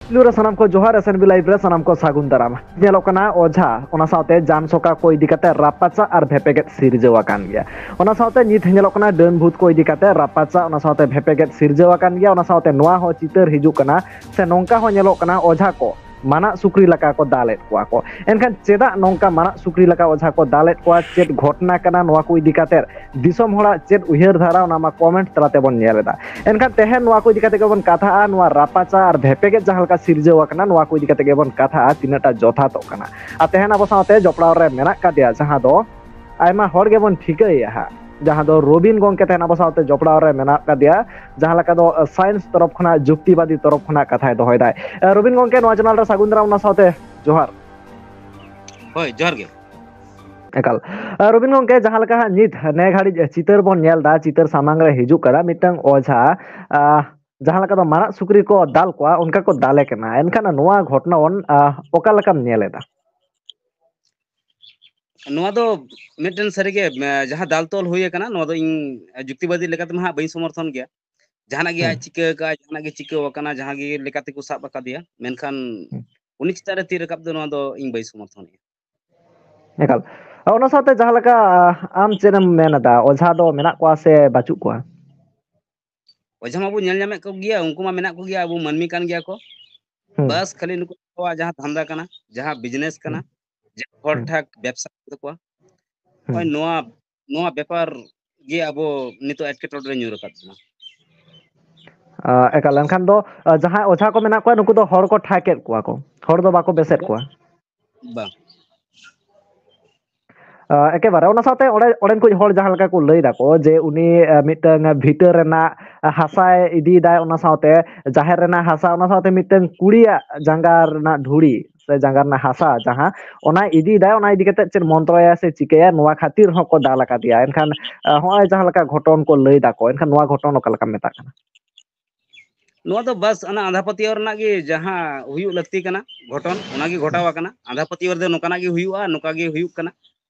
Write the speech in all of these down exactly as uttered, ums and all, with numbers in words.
ᱯᱩᱭᱞᱩ ᱨᱮ ᱥᱟᱱᱟᱢ ᱠᱚ ᱡᱚᱦᱟᱨ, S N B Live ᱨᱮ ᱥᱟᱱᱟᱢ ᱠᱚ ᱥᱟᱹᱜᱩᱱ ᱫᱟᱨᱟᱢ᱾ ᱧᱮᱞᱚᱜ ᱠᱟᱱᱟ ᱚᱡᱷᱟ, ᱚᱱᱟ ᱥᱟᱶᱛᱮ ᱡᱟᱱ ᱥᱚᱠᱟ ᱠᱚ ᱤᱫᱤ ᱠᱟᱛᱮ ᱨᱟᱯᱟᱪᱟᱜ ᱟᱨ ᱵᱷᱮᱯᱮᱜᱮᱫ ᱥᱤᱨᱡᱟᱹᱣ ᱟᱠᱟᱱ ᱜᱮᱭᱟ᱾ ᱚᱱᱟ ᱥᱟᱶᱛᱮ ᱱᱤᱛ ᱧᱮᱞᱚᱜ ᱠᱟᱱᱟ ᱰᱟᱹᱱ ᱵᱷᱩᱛ ᱠᱚ ᱤᱫᱤ ᱠᱟᱛᱮ ᱨᱟᱯᱟᱪᱟᱜ, ᱚᱱᱟ ᱥᱟᱶᱛᱮ ᱵᱷᱮᱯᱮᱜᱮᱫ ᱥᱤᱨᱡᱟᱹᱣ ᱟᱠᱟᱱ ᱜᱮᱭᱟ᱾ ᱚᱱᱟ ᱥᱟᱶᱛᱮ ᱱᱚᱣᱟ ᱦᱚᱸ ᱪᱤᱛᱟᱹᱨ ᱦᱤᱡᱩᱜ ᱠᱟᱱᱟ, ᱥᱮ ᱱᱚᱝᱠᱟ ᱦᱚᱸ ᱧᱮᱞᱚᱜ ᱠᱟᱱᱟ ᱚᱡᱷᱟ ᱠᱚ ᱢᱟᱱᱟᱜ ᱥᱩᱠᱨᱤ ᱞᱮᱠᱟ ᱠᱚ ᱫᱟᱞᱮᱫ ᱠᱚᱣᱟ ᱠᱚ᱾ ᱮᱱᱠᱷᱟᱱ ᱪᱮᱫᱟᱜ ᱱᱚᱝᱠᱟ ᱢᱟᱱᱟᱜ ᱥᱩᱠᱨᱤ ᱞᱮᱠᱟ ᱚᱡᱷᱟ ᱠᱚ ᱫᱟᱞᱮᱫ ᱠᱚᱣᱟ, ᱪᱮᱫ ᱜᱷᱚᱴᱱᱟ ᱠᱟᱱᱟ, ᱱᱚᱣᱟ ᱠᱚ ᱤᱫᱤ ᱠᱟᱛᱮ ᱫᱤᱥᱚᱢ ᱦᱚᱲᱟᱜ ᱪᱮᱫ ᱩᱭᱦᱟᱹᱨ ᱫᱷᱟᱨᱟ, ᱚᱱᱟ ᱢᱟ comment ᱛᱟᱞᱟ ᱛᱮᱵᱚᱱ ᱧᱮᱞ ᱮᱫᱟ᱾ ᱮᱱᱠᱷᱟᱱ ᱛᱮᱦᱮᱧ ᱱᱚᱣᱟ ᱠᱚ ᱤᱫᱤ ᱠᱟᱛᱮ ᱜᱮᱵᱚᱱ ᱠᱟᱛᱷᱟᱜᱼᱟ, ᱱᱚᱣᱟ ᱨᱟᱯᱟᱪᱟ ᱟᱨ ᱵᱷᱮᱯᱮᱜᱮᱫ ᱡᱟᱦᱟᱸ ᱞᱮᱠᱟ ᱥᱤᱨᱡᱟᱹᱣ ᱟᱠᱟᱱᱟ, ᱱᱚᱣᱟ ᱠᱚ ᱤᱫᱤ ᱠᱟᱛᱮ ᱜᱮᱵᱚᱱ ᱠᱟᱛᱷᱟᱜᱼᱟ, ᱛᱤᱱᱟᱹᱜ ᱴᱟ ᱡᱚᱛᱷᱟᱛᱚᱜ ᱠᱟᱱᱟ᱾ ᱟᱨ ᱛᱮᱦᱮᱧ ᱟᱵᱚ ᱥᱟᱶᱛᱮ ᱡᱚᱯᱲᱟᱣ ᱨᱮ ᱢᱮᱱᱟᱜ ᱠᱟᱫᱮᱭᱟ, ᱡᱟᱦᱟᱸ ᱫᱚ ᱟᱭᱢᱟ ᱦᱚᱲ ᱜᱮᱵᱚᱱ ᱴᱷᱤᱠᱟᱹᱭᱮᱭᱟ ᱦᱟᱸᱜ, ᱡᱟᱦᱟᱸ ᱫᱚ ᱨᱚᱵᱤᱱ ᱜᱚᱢᱠᱮ ᱛᱮᱦᱮᱧ ᱟᱵᱚ ᱥᱟᱶᱛᱮ ᱡᱚᱯᱲᱟᱣ ᱨᱮ ᱢᱮᱱᱟᱜ ᱠᱟᱫᱮᱭᱟ, ᱡᱟᱦᱟᱸ ᱞᱮᱠᱟ ᱫᱚ, ᱟᱸ, science ᱛᱚᱨᱚᱯ ᱠᱷᱚᱱᱟᱜ, ᱡᱩᱠᱛᱤᱵᱟᱫᱤ ᱛᱚᱨᱚᱯ ᱠᱷᱚᱱᱟᱜ ᱠᱟᱛᱷᱟᱭ ᱫᱚᱦᱚᱭᱮᱫᱟᱭ᱾ ᱟᱸ, ᱨᱚᱵᱤᱱ ᱜᱚᱢᱠᱮ, ᱱᱚᱣᱟ channel ᱨᱮ ᱥᱟᱹᱜᱩᱱ ᱫᱟᱨᱟᱢ, ᱚᱱᱟ ᱥᱟᱶᱛᱮ ᱡᱚᱦᱟᱨ᱾ ᱦᱳᱭ, ᱡᱚᱦᱟᱨ ᱜᱮ᱾ ᱮᱠᱟᱞ᱾ ᱟᱸ, ᱨᱚᱵᱤᱱ ᱜᱚᱢᱠᱮ, ᱡᱟᱦᱟᱸ ᱞᱮᱠᱟ ᱦᱟᱸᱜ ᱱᱤᱛ ᱱᱮ ᱜᱷᱟᱹᱲᱤᱡ ᱪᱤᱛᱟᱹᱨ ᱵᱚᱱ ᱧᱮᱞ ᱮᱫᱟ, ᱪᱤᱛᱟᱹᱨ ᱥᱟᱢᱟᱝ ᱨᱮ ᱦᱤᱡᱩᱜ ᱠᱟᱱᱟ, ᱢᱤᱫᱴᱟᱝ ᱚᱡᱷᱟ, ᱟᱸ, ᱡᱟᱦᱟᱸ ᱞᱮᱠᱟ ᱫᱚ ᱢᱟᱨᱟᱜ ᱥᱩᱠᱨᱤ ᱠᱚ ᱫᱟᱞ ᱠᱚᱣᱟ, ᱚᱱᱠᱟ ᱠᱚ ᱫᱟᱞᱮ ᱠᱟᱱᱟ᱾ ᱮᱱᱠᱷᱟᱱ ᱱᱚᱣᱟ ᱜᱷᱚᱴᱚᱱᱟ ᱵᱚᱱ, ᱟᱸ, ᱚᱠᱟ ᱞᱮᱠᱟᱢ ᱧᱮᱞ ᱮᱫᱟ? ᱱᱚᱣᱟ ᱫᱚ ᱢᱤᱫᱴᱮᱱ ᱥᱟᱹᱨᱤᱜᱮ, ᱮ, ᱡᱟᱦᱟᱸ ᱫᱟᱞ ᱛᱚᱞ ᱦᱩᱭ ᱟᱠᱟᱱᱟ, ᱱᱚᱣᱟ ᱫᱚ ᱤᱧ ᱡᱩᱠᱛᱤᱵᱟᱫᱤ ᱞᱮᱠᱟᱛᱮ ᱢᱟ ᱦᱟᱸᱜ ᱵᱟᱹᱧ ᱥᱚᱢᱚᱨᱛᱷᱚᱱ ᱜᱮᱭᱟ᱾ ᱡᱟᱦᱟᱱᱟᱜ ᱜᱮ ᱟᱡ ᱦᱩᱸ᱾ ᱪᱤᱠᱟᱹ ᱟᱠᱟᱫᱼᱟ, ᱡᱟᱦᱟᱱᱟᱜ ᱜᱮ ᱪᱤᱠᱟᱹ ᱟᱠᱟᱱᱟ, ᱡᱟᱦᱟᱸ ᱜᱮ ᱞᱮᱠᱟ ᱛᱮᱠᱚ ᱥᱟᱵ ᱟᱠᱟᱫᱮᱭᱟ, ᱢᱮᱱᱠᱷᱟᱱ ᱦᱩᱸ᱾ ᱩᱱᱤ ᱪᱮᱛᱟᱱ ᱨᱮ ᱛᱤ ᱨᱟᱠᱟᱵ ᱫᱚ ᱱᱚᱣᱟ ᱫᱚ ᱤᱧ ᱵᱟᱹᱧ ᱥᱚᱢᱚᱨᱛᱷᱚᱱᱮᱜᱼᱟ᱾ ᱮᱠᱟᱞ᱾ ᱚᱱᱟ ᱥᱟᱶᱛᱮ ᱡᱟᱦᱟᱸ ᱞᱮᱠᱟ, ᱟᱢ ᱪᱮᱫ ᱮᱢ ᱢᱮᱱ ᱮᱫᱟ, ᱚᱡᱷᱟ ᱫᱚ ᱢᱮᱱᱟᱜ ᱠᱚᱣᱟ ᱥᱮ ᱵᱟᱹᱪᱩᱜ ᱠᱚᱣᱟ? ᱚᱡᱷᱟ ᱢᱟᱵᱚ ᱧᱮᱞ ᱧᱟᱢᱮᱫ ᱠᱚᱜᱮᱭᱟ, ᱩᱱᱠᱩ ᱢᱟ ᱢᱮᱱᱟᱜ ᱠᱚᱜᱮᱭᱟ, ᱟᱵᱚ ᱢᱟᱹᱱᱢᱤ ᱠᱟᱱ ᱜᱮᱭᱟ ᱠᱚ᱾ ᱦᱩᱸ᱾ ᱵᱟᱥ ᱠᱷᱟᱹᱞᱤ ᱱᱩᱠᱩ ᱠᱚᱣᱟᱜ ᱡᱟᱦᱟᱸ ᱫᱷᱟᱱᱫᱟ ᱠᱟᱱᱟ, ᱡᱟᱦᱟᱸ business ᱠᱟᱱᱟ, ᱦᱩᱸ᱾ ᱡᱟᱦᱟᱸ ᱦᱚᱲ ᱦᱩᱸ᱾ ᱴᱷᱟᱠ ᱵᱮᱵᱽᱥᱟ ᱠᱟᱱ ᱛᱟᱠᱚᱣᱟ, ᱦᱩᱸ᱾ ᱱᱚᱜᱼᱚᱭ ᱱᱚᱣᱟ, ᱱᱚᱣᱟ ᱵᱮᱯᱟᱨ ᱜᱮ ᱟᱵᱚ ᱱᱤᱛᱚᱜ ᱮᱴᱠᱮᱴᱚᱬᱮ ᱨᱮ ᱧᱩᱨ ᱟᱠᱟᱫ ᱵᱚᱱᱟ᱾ ᱟ, ᱮᱠᱟᱞ, ᱮᱱᱠᱷᱟᱱ ᱫᱚ, ᱟ, ᱡᱟᱦᱟᱸᱭ ᱚᱡᱷᱟ ᱠᱚ ᱢᱮᱱᱟᱜ ᱠᱚᱣᱟ, ᱱᱩᱠᱩ ᱫᱚ ᱦᱚᱲ ᱠᱚ ᱴᱷᱟᱠᱮᱫ ᱠᱚᱣᱟ ᱠᱚ, ᱦᱚᱲ ᱫᱚ ᱵᱟᱠᱚ ᱵᱮᱥᱮᱫ ᱠᱚᱣᱟ᱾ ᱵᱟᱝ᱾ ᱟ, ᱮᱠᱮᱵᱟᱨᱮ᱾ ᱚᱱᱟ ᱥᱟᱶᱛᱮ ᱚᱸᱰᱮ, ᱚᱸᱰᱮᱱ ᱠᱚ ᱦᱚᱲ ᱡᱟᱦᱟᱸ ᱞᱮᱠᱟ ᱠᱚ ᱞᱟᱹᱭ ᱫᱟᱠᱚ ᱡᱮ ᱩᱱᱤ, ᱟ, ᱢᱤᱫᱴᱟᱝ ᱵᱷᱤᱴᱟᱹ ᱨᱮᱱᱟᱜ ᱦᱟᱥᱟᱭ ᱤᱫᱤᱭᱮᱫᱟᱭ, ᱚᱱᱟ ᱥᱟᱶᱛᱮ ᱡᱟᱦᱮᱨ ᱨᱮᱱᱟᱜ ᱦᱟᱥᱟ, ᱚᱱᱟ ᱥᱟᱶᱛᱮ ᱢᱤᱫᱴᱟᱝ ᱠᱩᱲᱤᱭᱟᱜ ᱡᱟᱸᱜᱟ ᱨᱮᱱᱟᱜ ᱫᱷᱩᱲᱤ ᱥᱮ ᱡᱟᱸᱜᱟ ᱨᱮᱱᱟᱜ ᱦᱟᱥᱟ ᱡᱟᱦᱟᱸ, ᱚᱱᱟᱭ ᱤᱫᱤᱭᱮᱫᱟᱭ, ᱚᱱᱟ ᱤᱫᱤ ᱠᱟᱛᱮᱫ ᱪᱮᱫ ᱢᱚᱱᱛᱨᱚᱭᱟ ᱥᱮ ᱪᱤᱠᱟᱹᱭᱟ, ᱱᱚᱣᱟ ᱠᱷᱟᱹᱛᱤᱨ ᱦᱚᱸᱠᱚ ᱫᱟᱞ ᱟᱠᱟᱫᱮᱭᱟ᱾ ᱮᱱᱠᱷᱟᱱ, ᱟ, ᱦᱚᱸᱜᱼᱚᱭ ᱡᱟᱦᱟᱸ ᱞᱮᱠᱟ ᱜᱷᱚᱴᱚᱱ ᱠᱚ ᱞᱟᱹᱭ ᱫᱟᱠᱚ, ᱮᱱᱠᱷᱟᱱ ᱱᱚᱣᱟ ᱜᱷᱚᱴᱚᱱ ᱚᱠᱟ ᱞᱮᱠᱟᱢ ᱢᱮᱛᱟᱜ ᱠᱟᱱᱟ? ᱱᱚᱣᱟ ᱫᱚ ᱵᱟᱥ ᱚᱱᱟ ᱟᱸᱫᱷᱟ ᱯᱟᱹᱛᱭᱟᱹᱣ ᱨᱮᱱᱟᱜ ᱜᱮ ᱡᱟᱦᱟᱸ ᱦᱩᱭᱩᱜ ᱞᱟᱹᱠᱛᱤ ᱠᱟᱱᱟ, ᱜᱷᱚᱴᱚᱱ, ᱚᱱᱟ ᱜᱮ ᱜᱷᱚᱴᱟᱣ ᱟᱠᱟᱱᱟ᱾ ᱟᱸᱫᱷᱟ ᱯᱟᱹᱛᱭᱟᱹᱣ ᱨᱮᱫᱚ ᱱᱚᱝᱠᱟᱱᱟᱜ ᱜᱮ ᱦᱩᱭᱩᱜᱼᱟ, ᱱᱚᱝᱠᱟ ᱜᱮ ᱦᱩᱭᱩᱜ ᱠᱟᱱᱟ᱾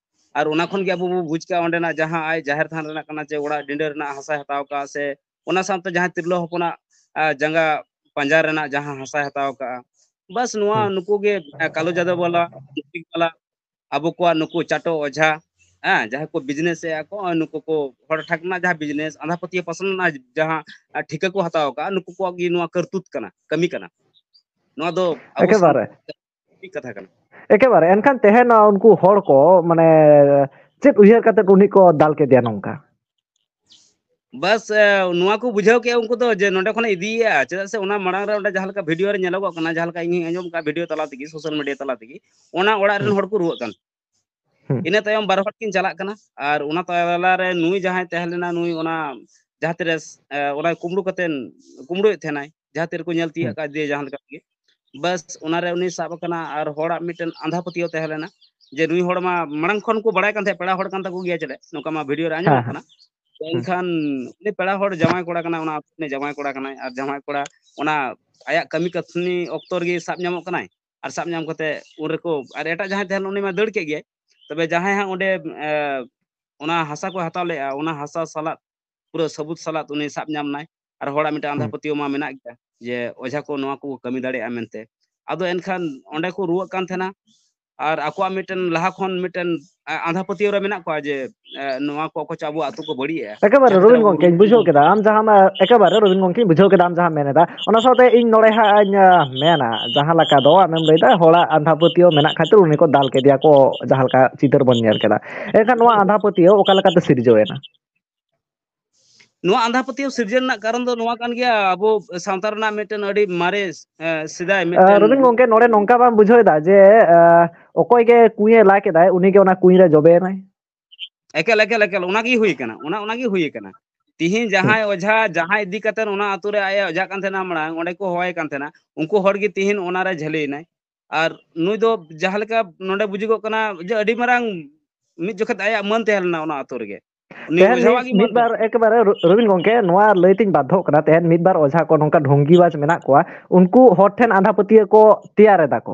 ᱟᱨ ᱚᱱᱟ ᱠᱷᱚᱱ ᱜᱮ ᱟᱵᱚ ᱵᱚ ᱵᱩᱡᱽ ᱠᱟᱜᱼᱟ, ᱚᱸᱰᱮᱱᱟᱜ ᱡᱟᱦᱟᱸ ᱟᱡ ᱡᱟᱦᱮᱨ ᱛᱷᱟᱱ ᱨᱮᱱᱟᱜ ᱠᱟᱱᱟ, ᱪᱮ ᱚᱲᱟᱜ ᱰᱤᱸᱰᱟᱹ ᱨᱮᱱᱟᱜ ᱦᱟᱥᱟᱭ ᱦᱟᱛᱟᱣ ᱠᱟᱜᱼᱟ, ᱥᱮ ᱚᱱᱟ ᱥᱟᱶᱛᱮ ᱡᱟᱦᱟᱸ ᱛᱤᱨᱞᱟᱹ ᱦᱚᱯᱚᱱᱟᱜ, ᱟ, ᱡᱟᱸᱜᱟ ᱯᱟᱸᱡᱟ ᱨᱮᱱᱟᱜ ᱡᱟᱦᱟᱸ ᱦᱟᱥᱟᱭ ᱦᱟᱛᱟᱣ ᱠᱟᱜᱼᱟ᱾ ᱵᱟᱥ ᱱᱚᱣᱟ ᱦᱩᱸ᱾ ᱱᱩᱠᱩ ᱜᱮ, ᱮ, ᱠᱟᱞᱳ ᱡᱟᱫᱚᱵ ᱵᱟᱞᱟ, ᱢᱩᱥᱤᱠ ᱵᱟᱞᱟ, ᱟᱵᱚ ᱠᱚᱣᱟᱜ ᱱᱩᱠᱩ ᱪᱟᱴᱚ ᱚᱡᱷᱟ, ᱦᱮᱸ, ᱡᱟᱦᱟᱸᱭ ᱠᱚ ᱵᱤᱡᱽᱱᱮᱥ ᱮᱜᱼᱟ ᱠᱚ, ᱱᱩᱠᱩ ᱠᱚ ᱦᱚᱲ ᱴᱷᱟᱠ ᱨᱮᱱᱟᱜ ᱡᱟᱦᱟᱸ ᱵᱤᱡᱽᱱᱮᱥ, ᱟᱸᱫᱷᱟ ᱯᱟᱹᱛᱭᱟᱹᱣ ᱯᱟᱥᱱᱟᱣ ᱨᱮᱱᱟᱜ ᱡᱟᱦᱟᱸ, ᱮ, ᱴᱷᱤᱠᱟᱹ ᱠᱚ ᱦᱟᱛᱟᱣ ᱠᱟᱜᱼᱟ, ᱱᱩᱠᱩ ᱠᱚᱣᱟᱜ ᱜᱮ ᱱᱚᱣᱟ ᱠᱟᱹᱨᱛᱩᱛ ᱠᱟᱱᱟ, ᱠᱟᱹᱢᱤ ᱠᱟᱱᱟ᱾ ᱱᱚᱣᱟ ᱫᱚ ᱟᱵᱚ ᱮᱠᱮᱵᱟᱨᱮ᱾ ᱥᱟᱱᱛᱟᱲ ᱢᱤᱫ ᱠᱟᱛᱷᱟ ᱠᱟᱱᱟ᱾ ᱮᱠᱮᱵᱟᱨᱮ᱾ ᱮᱱᱠᱷᱟᱱ ᱛᱮᱦᱮᱧ ᱩᱱᱠᱩ ᱦᱚᱲ ᱠᱚ, ᱢᱟᱱᱮ, ᱪᱮᱫ ᱩᱭᱦᱟᱹᱨ ᱠᱟᱛᱮ ᱩᱱᱤ ᱠᱚ ᱫᱟᱞ ᱠᱮᱫᱮᱭᱟ ᱱᱚᱝᱠᱟ? ᱵᱟᱥ, ᱮ, ᱱᱚᱣᱟ ᱠᱚ ᱵᱩᱡᱷᱟᱹᱣ ᱠᱮᱜᱼᱟ ᱩᱱᱠᱩ ᱫᱚ, ᱡᱮ ᱱᱚᱸᱰᱮ ᱠᱷᱚᱱᱮ ᱤᱫᱤᱭᱮᱜᱼᱟ, ᱪᱮᱫᱟᱜ ᱥᱮ ᱚᱱᱟ ᱢᱟᱲᱟᱝ ᱨᱮ ᱚᱸᱰᱮ ᱡᱟᱦᱟᱸ ᱞᱮᱠᱟ ᱵᱷᱤᱰᱤᱭᱳ ᱨᱮ ᱧᱮᱞᱚᱜᱚᱜ ᱠᱟᱱᱟ, ᱡᱟᱦᱟᱸ ᱞᱮᱠᱟ ᱤᱧ ᱦᱚᱸᱧ ᱟᱸᱡᱚᱢ ᱠᱟᱜᱼᱟ ᱵᱷᱤᱰᱤᱭᱳ ᱛᱟᱞᱟ ᱛᱮᱜᱮ, ᱥᱳᱥᱟᱞ ᱢᱤᱰᱤᱭᱟ ᱛᱟᱞᱟ ᱛᱮᱜᱮ, ᱚᱱᱟ ᱚᱲᱟᱜ ᱨᱮᱱ ᱦᱩᱸ᱾ ᱦᱚᱲ ᱠᱚ ᱨᱩᱣᱟᱹᱜ ᱠᱟᱱ᱾ ᱦᱩᱸ᱾ ᱤᱱᱟᱹ ᱛᱟᱭᱚᱢ ᱵᱟᱨ ᱦᱚᱲ ᱠᱤᱱ ᱪᱟᱞᱟᱜ ᱠᱟᱱᱟ, ᱟᱨ ᱚᱱᱟ ᱛᱟᱞᱟ ᱨᱮ ᱱᱩᱭ ᱡᱟᱦᱟᱸᱭ ᱛᱟᱦᱮᱸ ᱞᱮᱱᱟ, ᱱᱩᱭ ᱚᱱᱟ ᱡᱟᱦᱟᱸ ᱛᱤᱨᱮ, ᱮ, ᱚᱱᱟ ᱠᱩᱢᱵᱽᱲᱩ ᱠᱟᱛᱮᱱ, ᱠᱩᱢᱵᱽᱲᱩᱭᱮᱫ ᱛᱟᱦᱮᱱᱟᱭ, ᱡᱟᱦᱟᱸ ᱛᱤ ᱨᱮᱠᱚ ᱧᱮᱞ ᱛᱤᱭᱳᱜ ᱦᱩᱸ᱾ ᱟᱠᱟᱫᱮᱭᱟ ᱡᱟᱦᱟᱸ ᱞᱮᱠᱟ ᱛᱮᱜᱮ, ᱵᱟᱥ ᱚᱱᱟᱨᱮ ᱩᱱᱤ ᱥᱟᱵ ᱟᱠᱟᱱᱟ᱾ ᱟᱨ ᱦᱚᱲᱟᱜ ᱢᱤᱫᱴᱮᱱ ᱟᱸᱫᱷᱟ ᱯᱟᱹᱛᱭᱟᱹᱣ ᱛᱟᱦᱮᱸ ᱞᱮᱱᱟ, ᱡᱮ ᱱᱩᱭ ᱦᱚᱲ ᱢᱟ ᱢᱟᱲᱟᱝ ᱠᱷᱚᱱ ᱠᱚ ᱵᱟᱲᱟᱭ ᱠᱟᱱ ᱛᱟᱦᱮᱸᱫ, ᱯᱮᱲᱟ ᱦᱚᱲ ᱠᱟᱱ ᱛᱟᱠᱚ ᱜᱮᱭᱟ ᱪᱮᱞᱮ, ᱱᱚᱝᱠᱟ ᱢᱟ ᱵᱷᱤᱰᱤᱭᱳ ᱨᱮ ᱦᱮᱸ, ᱟᱸᱡᱚᱢᱚᱜ ᱦᱮᱸ᱾ ᱠᱟᱱᱟ᱾ ᱦᱩᱸ᱾ ᱮᱱᱠᱷᱟᱱ ᱩᱱᱤ ᱯᱮᱲᱟ ᱦᱚᱲ ᱡᱟᱶᱟᱭ ᱠᱚᱲᱟ ᱠᱟᱱᱟᱭ, ᱚᱱᱟ ᱟᱹᱛᱩ ᱨᱤᱱᱤᱡ ᱡᱟᱶᱟᱭ ᱠᱚᱲᱟ ᱠᱟᱱᱟᱭ, ᱟᱨ ᱡᱟᱶᱟᱭ ᱠᱚᱲᱟ ᱚᱱᱟ ᱟᱭᱟᱜ ᱠᱟᱹᱢᱤ ᱠᱟᱹᱥᱱᱤ ᱚᱠᱛᱚ ᱨᱮᱜᱮ ᱥᱟᱵ ᱧᱟᱢᱚᱜ ᱠᱟᱱᱟᱭ, ᱟᱨ ᱥᱟᱵ ᱧᱟᱢ ᱠᱟᱛᱮ ᱩᱱ ᱨᱮᱠᱚ, ᱟᱨ ᱮᱴᱟᱜ ᱡᱟᱦᱟᱸᱭ ᱛᱟᱦᱮᱸ ᱞᱮᱱᱟ ᱩᱱᱤ ᱢᱟ ᱫᱟᱹᱲ ᱠᱮᱫ ᱜᱮᱭᱟᱭ᱾ ᱛᱚᱵᱮ ᱡᱟᱦᱟᱸᱭ ᱦᱟᱸᱜ ᱚᱸᱰᱮ, ᱮ, ᱚᱱᱟ ᱦᱟᱥᱟ ᱠᱚ ᱦᱟᱛᱟᱣ ᱞᱮᱫᱼᱟ, ᱚᱱᱟ ᱦᱟᱥᱟ ᱥᱟᱞᱟᱜ ᱯᱩᱨᱟᱹ ᱥᱟᱹᱵᱩᱛ ᱥᱟᱞᱟᱜ ᱩᱱᱤ ᱥᱟᱵ ᱧᱟᱢ ᱱᱟᱭ᱾ ᱟᱨ ᱦᱚᱲᱟᱜ ᱢᱤᱫᱴᱟᱝ ᱟᱸᱫᱷᱟ ᱦᱩᱸ᱾ ᱯᱟᱹᱛᱭᱟᱹᱣ ᱢᱟ ᱢᱮᱱᱟᱜ ᱜᱮᱭᱟ ᱡᱮ ᱚᱡᱷᱟ ᱠᱚ ᱱᱚᱣᱟ ᱠᱚ ᱠᱟᱹᱢᱤ ᱫᱟᱲᱮᱭᱟᱜᱼᱟ ᱢᱮᱱᱛᱮ᱾ ᱟᱫᱚ ᱮᱱᱠᱷᱟᱱ ᱚᱸᱰᱮ ᱠᱚ ᱨᱩᱣᱟᱹᱜ ᱠᱟᱱ ᱛᱟᱦᱮᱱᱟ, ᱟᱨ ᱟᱠᱚᱣᱟᱜ ᱢᱤᱫᱴᱮᱱ ᱞᱟᱦᱟ ᱠᱷᱚᱱ ᱢᱤᱫᱴᱮᱱ, ᱟ-, ᱟᱸᱫᱷᱟ ᱯᱟᱹᱛᱭᱟᱹᱣ ᱨᱮ ᱢᱮᱱᱟᱜ ᱠᱚᱣᱟ ᱡᱮ, ᱮ, ᱱᱚᱣᱟ ᱠᱚ ᱚᱠᱚᱭ ᱪᱚ ᱟᱵᱚ ᱟᱹᱛᱩ ᱠᱚ ᱵᱟᱹᱲᱤᱡ ᱮᱜᱼᱟ᱾ ᱮᱠᱮᱵᱟᱨᱮ ᱡᱟᱦᱟᱸ ᱛᱤᱱᱟᱹᱜ ᱨᱚᱵᱤᱱ ᱵᱚᱱ ᱜᱚᱢᱠᱮᱧ ᱨᱩᱣᱟᱹᱜ ᱵᱩᱡᱷᱟᱹᱣ ᱠᱟᱱᱟ, ᱠᱮᱫᱟ, ᱟᱢ ᱡᱟᱦᱟᱸᱢ, ᱮᱠᱮᱵᱟᱨᱮ ᱨᱚᱵᱤᱱ ᱜᱚᱢᱠᱮᱧ ᱵᱩᱡᱷᱟᱹᱣ ᱠᱮᱫᱟ ᱟᱢ ᱡᱟᱦᱟᱸᱢ ᱢᱮᱱ ᱮᱫᱟ᱾ ᱚᱱᱟ ᱥᱟᱶᱛᱮ ᱤᱧ ᱱᱚᱰᱮ ᱦᱟᱸᱜ ᱤᱧ, ᱟ, ᱢᱮᱱᱟ, ᱡᱟᱦᱟᱸ ᱞᱮᱠᱟ ᱫᱚ ᱟᱢᱮᱢ ᱞᱟᱹᱭᱫᱟ, ᱦᱚᱲᱟᱜ ᱟᱸᱫᱷᱟ ᱯᱟᱹᱛᱭᱟᱹᱣ ᱢᱮᱱᱟᱜ ᱠᱷᱟᱹᱛᱤᱨ ᱩᱱᱤ ᱠᱚ ᱫᱟᱞ ᱠᱮᱫᱮᱭᱟ ᱠᱚ, ᱡᱟᱦᱟᱸ ᱞᱮᱠᱟ ᱪᱤᱛᱟᱹᱨ ᱵᱚᱱ ᱧᱮᱞ ᱠᱮᱫᱟ᱾ ᱮᱱᱠᱷᱟᱱ ᱱᱚᱣᱟ ᱟᱸᱫᱷᱟ ᱯᱟᱹᱛᱭᱟᱹᱣ ᱚᱠᱟ ᱞᱮᱠᱟᱛᱮ ᱥᱤᱨᱡᱟᱹᱣ ᱮᱱᱟ? ᱱᱚᱣᱟ ᱟᱸᱫᱷᱟ ᱯᱟᱹᱛᱭᱟᱹᱣ ᱥᱤᱨᱡᱟᱹᱣ ᱨᱮᱱᱟᱜ ᱠᱟᱨᱚᱱ ᱫᱚ ᱱᱚᱣᱟ ᱠᱟᱱ ᱜᱮᱭᱟ, ᱟᱵᱚ ᱥᱟᱶᱛᱟ ᱨᱮᱱᱟᱜ ᱢᱤᱫᱴᱮᱱ ᱟᱹᱰᱤ ᱢᱟᱨᱮ, ᱮ, ᱥᱮᱫᱟᱭ ᱟ, ᱢᱤᱫᱴᱮᱱ ᱨᱚᱵᱤᱱ ᱜᱚᱢᱠᱮ, ᱱᱚᱰᱮ ᱱᱚᱝᱠᱟ ᱵᱟᱢ ᱵᱩᱡᱷᱟᱹᱣ ᱮᱫᱟ ᱡᱮ, ᱟ, ᱚᱠᱚᱭ ᱜᱮ ᱠᱩᱸᱭᱮ ᱞᱟ ᱠᱮᱫᱟᱭ, ᱩᱱᱤ ᱜᱮ ᱚᱱᱟ ᱠᱩᱸᱭ ᱨᱮ ᱡᱚᱵᱮᱭᱮᱱᱟᱭ? ᱮᱠᱟᱞ, ᱮᱠᱟᱞ, ᱮᱠᱟᱞ, ᱚᱱᱟ ᱜᱮ ᱦᱩᱭ ᱠᱟᱱᱟ, ᱚᱱᱟ, ᱚᱱᱟ ᱜᱮ ᱦᱩᱭ ᱠᱟᱱᱟ᱾ ᱛᱤᱦᱤᱧ ᱦᱩᱸ᱾ ᱡᱟᱦᱟᱸᱭ ᱚᱡᱷᱟ, ᱡᱟᱦᱟᱸᱭ ᱤᱫᱤ ᱠᱟᱛᱮ ᱚᱱᱟ ᱟᱛᱳ ᱨᱮ ᱟᱡ ᱮ ᱚᱡᱷᱟᱜ ᱠᱟᱱ ᱛᱟᱦᱮᱱᱟ ᱢᱟᱲᱟᱝ, ᱚᱸᱰᱮ ᱠᱚ ᱦᱚᱦᱚᱣᱟᱭ ᱠᱟᱱ ᱛᱟᱦᱮᱱᱟ, ᱩᱱᱠᱩ ᱦᱚᱲ ᱜᱮ ᱛᱤᱦᱤᱧ ᱚᱱᱟ ᱨᱮ ᱡᱷᱟᱹᱞᱤᱭᱮᱱᱟᱭ᱾ ᱟᱨ ᱱᱩᱭ ᱫᱚ ᱡᱟᱦᱟᱸ ᱞᱮᱠᱟ ᱱᱚᱰᱮ ᱵᱩᱡᱩᱜᱚᱜ ᱠᱟᱱᱟ ᱡᱮ ᱟᱹᱰᱤ ᱢᱟᱨᱟᱝ ᱢᱤᱫ ᱡᱚᱠᱷᱮᱡ ᱟᱭᱟᱜ ᱢᱟᱹᱱ ᱛᱟᱦᱮᱸ ᱞᱮᱱᱟ ᱚᱱᱟ ᱟᱛᱳ ᱨᱮᱜᱮ᱾ ᱩᱱᱤ ᱛᱮᱦᱮᱧ ᱚᱡᱷᱟᱣᱟᱜ ᱢᱤᱫ, ᱜᱮ ᱢᱟᱹᱱ ᱢᱤᱫ ᱵᱟᱨ ᱛᱟᱦᱮᱸ ᱞᱮᱱᱟ᱾ ᱮᱠᱮᱵᱟᱨᱮ ᱨᱚ-, ᱨᱚᱵᱤᱱ ᱜᱚᱢᱠᱮ, ᱱᱚᱣᱟ ᱞᱟᱹᱭ ᱛᱤᱧ ᱵᱟᱫᱽᱫᱷᱚᱜ ᱠᱟᱱᱟ, ᱛᱮᱦᱮᱧ ᱢᱤᱫ ᱵᱟᱨ ᱚᱡᱷᱟ ᱠᱚ ᱱᱚᱝᱠᱟ ᱰᱷᱚᱝᱜᱤᱵᱟᱡᱽ ᱢᱮᱱᱟᱜ ᱠᱚᱣᱟ, ᱩᱱᱠᱩ ᱦᱚᱲ ᱴᱷᱮᱱ ᱟᱸᱫᱷᱟ ᱯᱟᱹᱛᱭᱟᱹᱣ ᱠᱚ ᱛᱮᱭᱟᱨ ᱮᱫᱟ ᱠᱚ᱾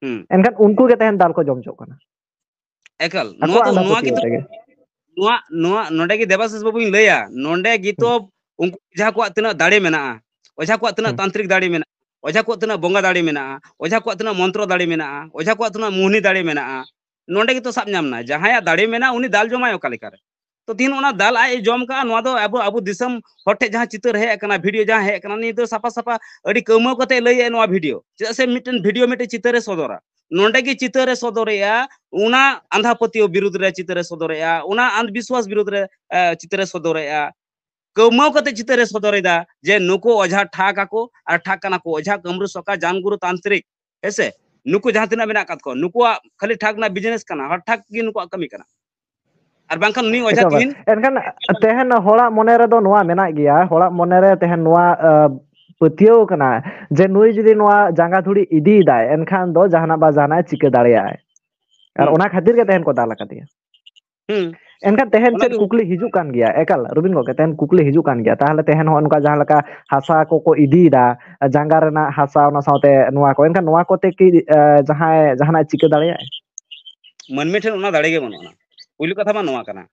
ᱦᱩᱸ᱾ ᱮᱱᱠᱷᱟᱱ ᱩᱱᱠᱩ ᱜᱮ ᱛᱮᱦᱮᱧ ᱫᱟᱞ ᱠᱚ ᱡᱚᱢ ᱦᱚᱪᱚᱜ ᱠᱟᱱᱟ᱾ ᱮᱠᱟᱞ, ᱱᱚᱣᱟ ᱟᱠᱚᱣᱟᱜ ᱫᱚ, ᱟᱸᱫᱷᱟ ᱱᱚᱣᱟ ᱯᱟᱹᱛᱭᱟᱹᱣ ᱜᱮᱛᱚ, ᱛᱮᱜᱮ᱾ ᱱᱚᱣᱟ, ᱱᱚᱣᱟ ᱱᱚᱰᱮ ᱜᱮ ᱫᱮᱵᱟᱥᱤᱥ ᱵᱟᱵᱩᱧ ᱞᱟᱹᱭᱟ, ᱱᱚᱰᱮ ᱜᱮᱛᱚ ᱦᱩᱸ᱾ ᱩᱱᱠᱩ ᱚᱡᱷᱟ ᱠᱚᱣᱟᱜ ᱛᱤᱱᱟᱹᱜ ᱫᱟᱲᱮ ᱢᱮᱱᱟᱜᱼᱟ᱾ ᱚᱡᱷᱟ ᱠᱚᱣᱟᱜ ᱛᱤᱱᱟᱹᱜ ᱛᱟᱱᱛᱨᱤᱠ ᱫᱟᱲᱮ ᱢᱮᱱᱟᱜᱼᱟ, ᱚᱡᱷᱟ ᱠᱚᱣᱟᱜ ᱛᱤᱱᱟᱹᱜ ᱵᱚᱸᱜᱟ ᱫᱟᱲᱮ ᱢᱮᱱᱟᱜᱼᱟ, ᱚᱡᱷᱟ ᱠᱚᱣᱟᱜ ᱛᱤᱱᱟᱹᱜ ᱢᱚᱱᱛᱨᱚ ᱫᱟᱲᱮ ᱢᱮᱱᱟᱜᱼᱟ, ᱚᱡᱷᱟ ᱠᱚᱣᱟᱜ ᱛᱤᱱᱟᱹᱜ ᱢᱳᱦᱱᱤ ᱫᱟᱲᱮ ᱢᱮᱱᱟᱜᱼᱟ, ᱱᱚᱰᱮ ᱜᱮᱛᱚ ᱥᱟᱵ ᱧᱟᱢ ᱱᱟ᱾ ᱡᱟᱦᱟᱸᱭᱟᱜ ᱫᱟᱲᱮ ᱢᱮᱱᱟᱜᱼᱟ, ᱩᱱᱤ ᱫᱟᱞ ᱡᱚᱢᱟᱭ ᱚᱠᱟ ᱞᱮᱠᱟᱨᱮ? ᱛᱚ ᱛᱤᱦᱤᱧ ᱚᱱᱟ ᱫᱟᱞ ᱟᱡ ᱮ ᱡᱚᱢ ᱠᱟᱜᱼᱟ, ᱱᱚᱣᱟ ᱫᱚ ᱟᱵᱚ, ᱟᱵᱚ ᱫᱤᱥᱚᱢ ᱦᱚᱲ ᱴᱷᱮᱱ ᱡᱟᱦᱟᱸ ᱪᱤᱛᱟᱹᱨ ᱦᱮᱡ ᱟᱠᱟᱱᱟ, ᱵᱷᱤᱰᱤᱭᱳ ᱡᱟᱦᱟᱸ ᱦᱮᱡ ᱟᱠᱟᱱᱟ, ᱱᱤᱭᱟᱹ ᱫᱚ ᱥᱟᱯᱷᱟ ᱥᱟᱯᱷᱟ ᱟᱹᱰᱤ ᱠᱟᱹᱣᱢᱟᱹᱣ ᱠᱟᱛᱮ ᱞᱟᱹᱭᱮᱫ ᱱᱚᱣᱟ ᱵᱷᱤᱰᱤᱭᱳ᱾ ᱪᱮᱫᱟᱜ ᱥᱮ ᱢᱤᱫᱴᱮᱱ ᱵᱷᱤᱰᱤᱭᱳ ᱢᱤᱫᱴᱮᱱ ᱪᱤᱛᱟᱹᱨ ᱮ ᱥᱚᱫᱚᱨᱟ, ᱱᱚᱰᱮ ᱜᱮ ᱪᱤᱛᱟᱹᱨ ᱮ ᱥᱚᱫᱚᱨᱮᱜᱼᱟ, ᱚᱱᱟ ᱟᱸᱫᱷᱟ ᱯᱟᱹᱛᱭᱟᱹᱣ ᱵᱤᱨᱩᱫᱽ ᱨᱮ ᱪᱤᱛᱟᱹᱨ ᱮ ᱥᱚᱫᱚᱨᱮᱜᱼᱟ, ᱚᱱᱟ ᱟᱸᱫᱷ ᱵᱤᱥᱣᱟᱥ ᱵᱤᱨᱩᱫᱽ ᱨᱮ, ᱮ, ᱪᱤᱛᱟᱹᱨ ᱮ ᱥᱚᱫᱚᱨᱮᱜᱼᱟ᱾ ᱠᱟᱹᱣᱢᱟᱹᱣ ᱠᱟᱛᱮ ᱪᱤᱛᱟᱹᱨ ᱮ ᱥᱚᱫᱚᱨᱮᱫᱟ ᱡᱮ ᱱᱩᱠᱩ ᱚᱡᱷᱟ ᱴᱷᱟᱠ ᱟᱠᱚ ᱟᱨ ᱴᱷᱟᱠ ᱠᱟᱱᱟ ᱠᱚ, ᱚᱡᱷᱟ, ᱠᱟᱹᱢᱨᱩ, ᱥᱚᱠᱟ, ᱡᱟᱱᱜᱩᱨᱩ, ᱛᱟᱱᱛᱨᱤᱠ, ᱦᱮᱸᱥᱮ? ᱱᱩᱠᱩ ᱡᱟᱦᱟᱸ ᱛᱤᱱᱟᱹᱜ ᱢᱮᱱᱟᱜ ᱟᱠᱟᱫ ᱠᱚᱣᱟ, ᱱᱩᱠᱩᱣᱟᱜ ᱠᱷᱟᱹᱞᱤ ᱴᱷᱟᱠ ᱨᱮᱱᱟᱜ ᱵᱤᱡᱽᱱᱮᱥ ᱠᱟᱱᱟ, ᱦᱚᱲ ᱴᱷᱟᱠ ᱜᱮ ᱱᱩᱠᱩᱣᱟᱜ ᱠᱟᱹᱢᱤ ᱠᱟᱱᱟ᱾ ᱟᱨ ᱵᱟᱝᱠᱷᱟᱱ ᱱᱩᱭ ᱚᱡᱷᱟ ᱮᱠᱮᱵᱟᱨ᱾ ᱛᱤᱦᱤᱧ ᱮᱱᱠᱷᱟᱱ ᱛᱮᱦᱮᱧ ᱦᱚᱲᱟᱜ ᱢᱚᱱᱮ ᱨᱮᱫᱚ ᱱᱚᱣᱟ ᱢᱮᱱᱟᱜ ᱜᱮᱭᱟ, ᱦᱚᱲᱟᱜ ᱢᱚᱱᱮ ᱨᱮ ᱛᱮᱦᱮᱧ ᱱᱚᱣᱟ, ᱟᱹ, ᱯᱟᱹᱛᱭᱟᱹᱣ ᱠᱟᱱᱟ ᱡᱮ ᱱᱩᱭ ᱡᱩᱫᱤ ᱱᱚᱣᱟ ᱡᱟᱸᱜᱟ ᱫᱷᱩᱲᱤ ᱤᱫᱤᱭᱮᱫᱟᱭ, ᱮᱱᱠᱷᱟᱱ ᱫᱚ ᱡᱟᱦᱟᱱᱟᱜ ᱵᱟ ᱡᱟᱦᱟᱱᱟᱜ ᱮ ᱪᱤᱠᱟᱹ ᱫᱟᱲᱮᱭᱟᱜᱼᱟᱭ᱾ ᱟᱨ ᱦᱩᱸ᱾ ᱚᱱᱟ ᱠᱷᱟᱹᱛᱤᱨ ᱜᱮ ᱛᱮᱦᱮᱧ ᱠᱚ ᱫᱟᱞ ᱟᱠᱟᱫᱮᱭᱟ᱾ ᱦᱩᱸ᱾ ᱮᱱᱠᱷᱟᱱ ᱛᱮᱦᱮᱧ ᱚᱱᱟ ᱪᱮᱫ ᱜᱮ ᱠᱩᱠᱞᱤ ᱦᱤᱡᱩᱜ ᱠᱟᱱ ᱜᱮᱭᱟ? ᱮᱠᱟᱞ, ᱨᱚᱵᱤᱱ ᱜᱚᱢᱠᱮ, ᱛᱮᱦᱮᱧ ᱠᱩᱠᱞᱤ ᱦᱤᱡᱩᱜ ᱠᱟᱱ ᱜᱮᱭᱟ᱾ ᱛᱟᱦᱚᱞᱮ ᱛᱮᱦᱮᱧ ᱦᱚᱸ ᱱᱚᱝᱠᱟ ᱡᱟᱦᱟᱸ ᱞᱮᱠᱟ ᱦᱟᱥᱟ ᱠᱚᱠᱚ ᱤᱫᱤᱭᱮᱫᱟ, ᱡᱟᱸᱜᱟ ᱨᱮᱱᱟᱜ ᱦᱟᱥᱟ, ᱚᱱᱟ ᱥᱟᱶᱛᱮ ᱱᱚᱣᱟ ᱠᱚ, ᱮᱱᱠᱷᱟᱱ ᱱᱚᱣᱟ ᱠᱚᱛᱮ ᱠᱤ, ᱮ, ᱡᱟᱦᱟᱸᱭ ᱡᱟᱦᱟᱱᱟᱜ ᱪᱤᱠᱟᱹ ᱫᱟᱲᱮᱭᱟᱜᱼᱟᱭ? ᱢᱟᱹᱱᱢᱤ ᱴᱷᱮᱱ ᱚᱱᱟ ᱫᱟᱲᱮ ᱜᱮ ᱵᱟᱹᱱᱩᱜᱼᱟ᱾ ᱯᱩᱭᱞᱩ ᱠᱟᱛᱷᱟ ᱢᱟ ᱱᱚᱣᱟ ᱠᱟᱱᱟ,